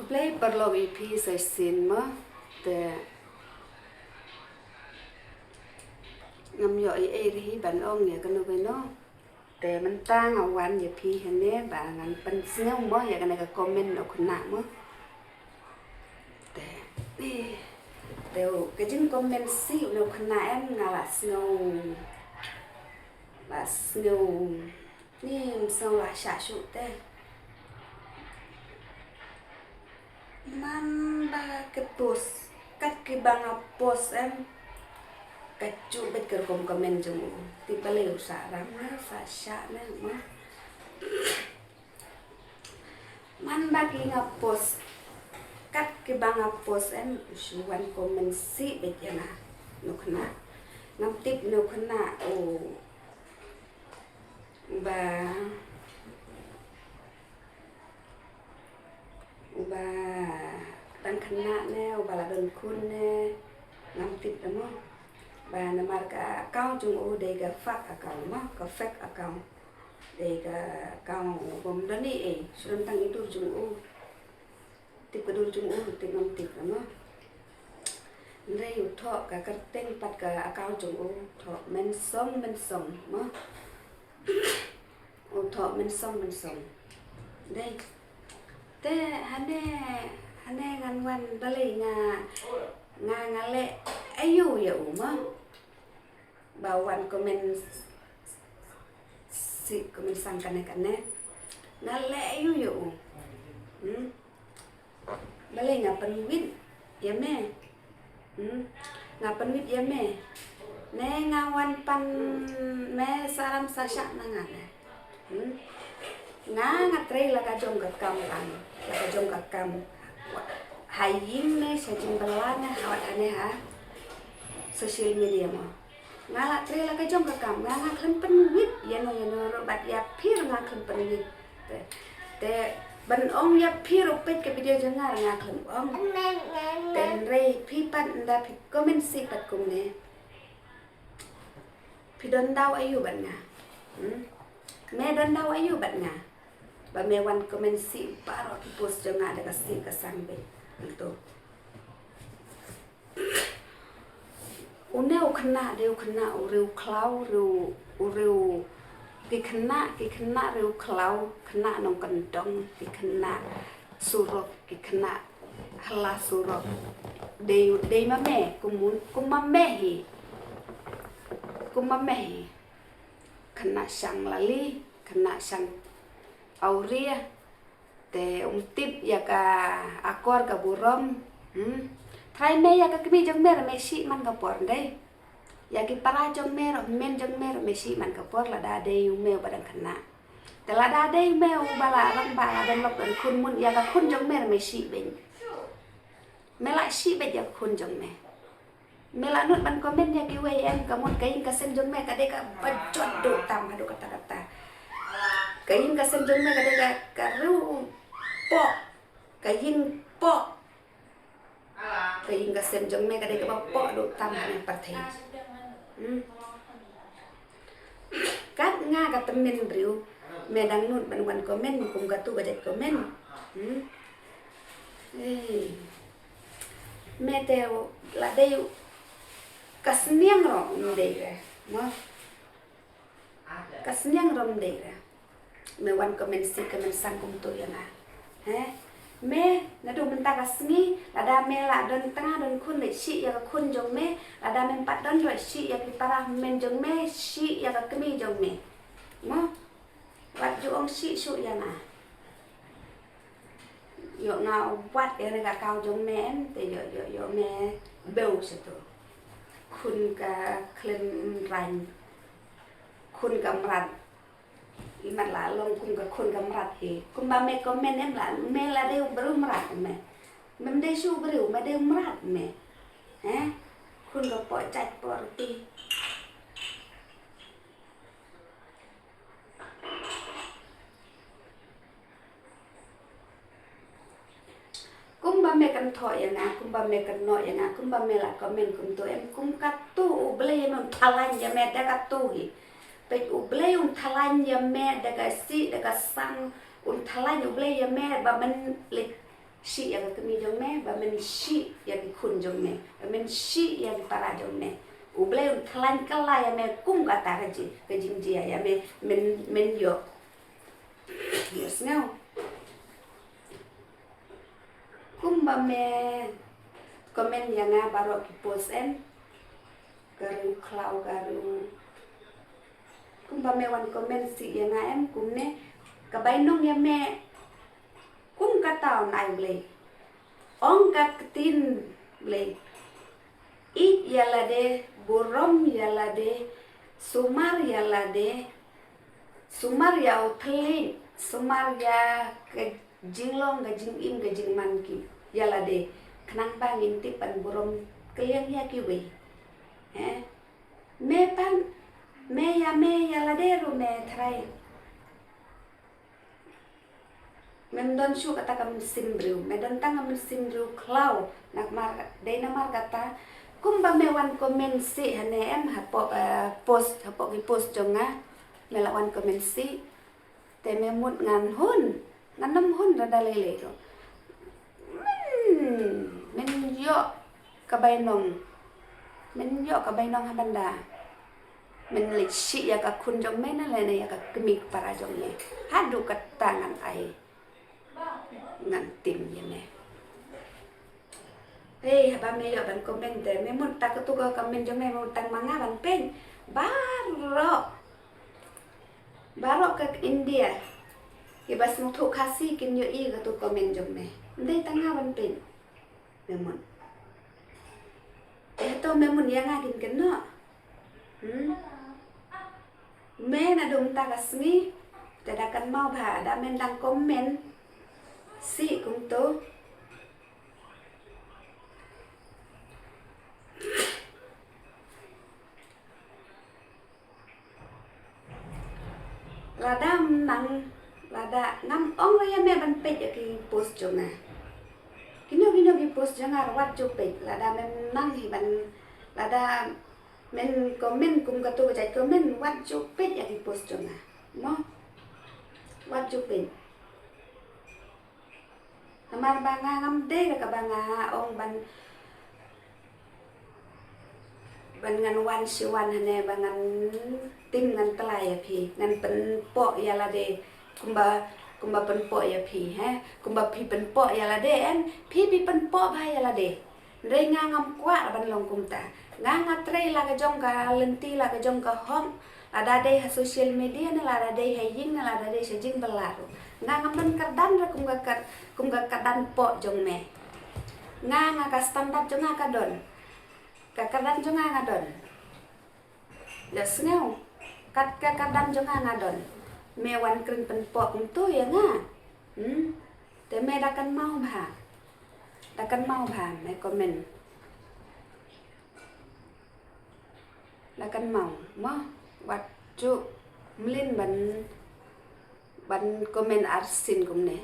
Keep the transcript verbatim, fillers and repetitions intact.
Khublei paralok ïa phi sa shisien mo. Te ngam ïoh ei ei ruh hi ban ong ïa kano kano. Te mynta nga wan ïa phi hangne ba ngan pynsngew mo ïa kane ka comment na u khynnah mo. Te, eh, te u, ka jingcomment sih na u khynnah em nga la sngew, la sngew, ni ym sngew la shah shuh te. Man ba ka post, kat kiba nga post em. Ka juh beit ka rukom comment jong u. Te balei u sa ram ne, sa shah ne, ma. Man ba ki nga post, kat kiba nga post em, u shu wan comment sih beit ïa nga. Na u khynnah. Ngam tip na u khynnah, u, ba uba dang khynnah ne, uba la don khun ne, ngam tip da mo. Ba namar ka account jong u dei ka fake account mo, ka fake account. Dei ka account bym don ei ei, shu don tang i dur jong u. Tip ka dur jong u, tip ngam tip da mo. Hynrei u thoh ka kyrteng pat ka account jong u, thoh Mynsong, Mynsong mo. U thoh Mynsong, Mynsong. Dei. Te hane, hane ngan wan balei nga, nga, nga leh aïu ïa u mo. Ba wan comment sih, comment sang kane kane. Nga leh aïu ïa u. Hmm. Balei nga pynwit ïa me. Hmm. Nga pynwit ïa me. Ne nga wan pan me sa ram sa shah na nga ne. Hmm. Nga, nga trei la ka jong ka kam lang. La ka jong ka kam. Ha ïing ne, sha jingbylla ne, ha wat hane ha social media mo. Nga la trei la ka jong ka kam, nga, nga khlem pynwit ïano ïano ruh, bad ïa phi ruh nga khlem pynwit. Te, te ban ong ïa phi ruh peit ka video jong nga ruh nga khlem ong. Te hynrei phi pat ynda phi comment sih pat kumne. Phi don daw aïu bad nga? Hmm? Me don daw aïu bad nga? Ba me wan comment sih baroh ki post jong nga da ka sih ka sang beit. Hangto. Une u khynnah dei u khynnah u riew khlaw, riew, u riew, ki khynnah, ki khynnah riew khlaw, khynnah nongkyndong, ki khynnah surok, ki khynnah ha la surok. Dei, dei ma me, kum, kum ma me hi. Kum ma me hi. Khynnah shang lali, khynnah shang awria. Te um tip ïa ka akor ka burom. Hmm. Trai me ïa ka kmie jong me ruh me shih man ka por dei. Ïa ki para jong me ruh, hynmen jong me ruh me shih man ka por lada dei u me uba dang khynnah. Te lada dei u me uba la rangbah la don lok don khun, mut ïa ka khun jong me ruh me shih beit. Me la shih beit ïa ka khun jong me. Me la nud ban comment ïa kiwei em, ka mut ka ïing ka sem jong me ka dei kaba jot duh tam haduh katta katta. Ka ïing ka sem jong me ka dei ka, ka riew poh. Ka ïing poh. Ka ïing ka sem jong me ka dei kaba poh duh tam ha pyrthei. Hmm. Kat nga ka tymmen briew, me dang nud ban wan comment kum katu ka jait comment. Hmm. Eh. Me te la dei ka sniang ruh ym dei re. Mo. Ka sniang ruh ym dei re. Me wan comment sih comment sang kumtu ïa nga. He? Me, naduh mynta ka sngi, lada me la don tnga don khun leh shih ïa ka khun jong me, lada mem pat don ruh shih ïa ki para hynmen jong me, shih ïa ka kmie jong me. Mo? Wat ju ong shih shuh ïa nga. Ïoh nga wat ïa ka account jong me em, te ïoh, ïoh, ïoh me bew shatu. Khun ka khlem rain. Khun ka mrad. Imat la long kum ka khun ka mrad hi. Kumba me comment em la, me la dei u briew mrad me. Mem dei shuh u briew, me dei u mrad me. He? Khun ka poh jait poh rti. Kumba me kynthoh ïa nga, kumba me kynnoh ïa nga, kumba me la comment kumto em, kum katu U Blei ïa me un thalan ïa me da katu hi. Peit U Blei un thalan ïa me da ka sih, da ka sang, un thalan U Blei ïa me ba men leit Shih ïa ka kmie jong me, ba men shih ïa ki khun jong me, ba men shih ïa ki para jong me. U Blei un khlaiñ kylla ïa me kum kata ka ji, ka jingjia ïa me, men, men ïoh. Ïohsngew. Kumba me comment ïa nga baroh ki post em, ka riew khlaw ka riew. Kumba me wan comment sih ïa nga em, kumne, ka bainong ïa me, kum kata un ai Blei. Ong ka ktien Blei. Ïeit ïa lade, burom ïa lade, sumar ïa lade, sumar ïa u thylliej, sumar ïa ka jinglong, ka jingim, ka jingman ki ïa lade. Khnang ba ngin tip ban burom kylliang ïa kiwei. He? Me pan, me ïa me ïa lade ruh me tharai. Mem don shuh kata ka mynsiem briew, me don tang ka mynsiem briew khlaw, namar, dei namar kata, kumba me wan comment sih hangne em, hapoh, eh, post, hapoh ki post jong nga, me la wan comment sih, te me mut ngan hun, ngan ym hun lada lei lei ruh. Hmm, men ïoh ka bainong. Men ïoh ka bainong ha bynda. Men leit shih ïa ka khun jong me ne lane ïa ka kmie para jong me. Haduh katta ngan ai. Ngan tim ïa me. Hei, haba me ïoh ban comment te, me mut ta katu ka comment jong me, me mut tang ma nga ban peit. Baroh. Baroh ka India. Kiba sngewthuh Khasi kin ïohi katu comment jong me. Ym dei tang nga ban peit. Me mut. Eh, to me mut ïa nga kin kynnoh. Hmm? Me naduh mynta ka sngi, te da kynmaw bha, da men dang comment sih kumto. Lada ym nang, lada ngam ong re ïa me ban peit ïa ki post jong nga. Kino kino ki post jong nga wat ju peit, lada mem nang hi ban, lada men comment kum katu ka jait comment, wat ju peit ïa ki post jong nga. Mo? Wat ju peit. Namar ba nga ngam dei da kaba nga ong ban, ban ngan wan shi wan hangne ba ngan tim ngan tla ïa phi, ngan pynpoh ïa lade kumba, kumba pynpoh ïa phi, he, kumba phi pynpoh ïa lade, em, phi, phi pynpoh bha ïa lade. Hynrei nga ngam kwah ban long kumta. Nga nga trei la ka jong ka lynti, la ka jong ka hok. Lada dei ha social media ne lada dei ha ïing ne lada dei sha jingbylla ruh. Nga ngam don kyrdan re kum ka kyr-, kum ka kyrdan poh jong me. Nga nga ka standard jong nga ka don. Ka kyrdan jong nga nga don. Ïohsngew. Kat ka kyrdan jong nga nga don. Me wan kren pynpoh kumto ïa nga. Hmm. Te me da kynmaw bha. Da kynmaw bha me comment. Da kynmaw mo, wat ju mlien ban, ban comment arsien kumne.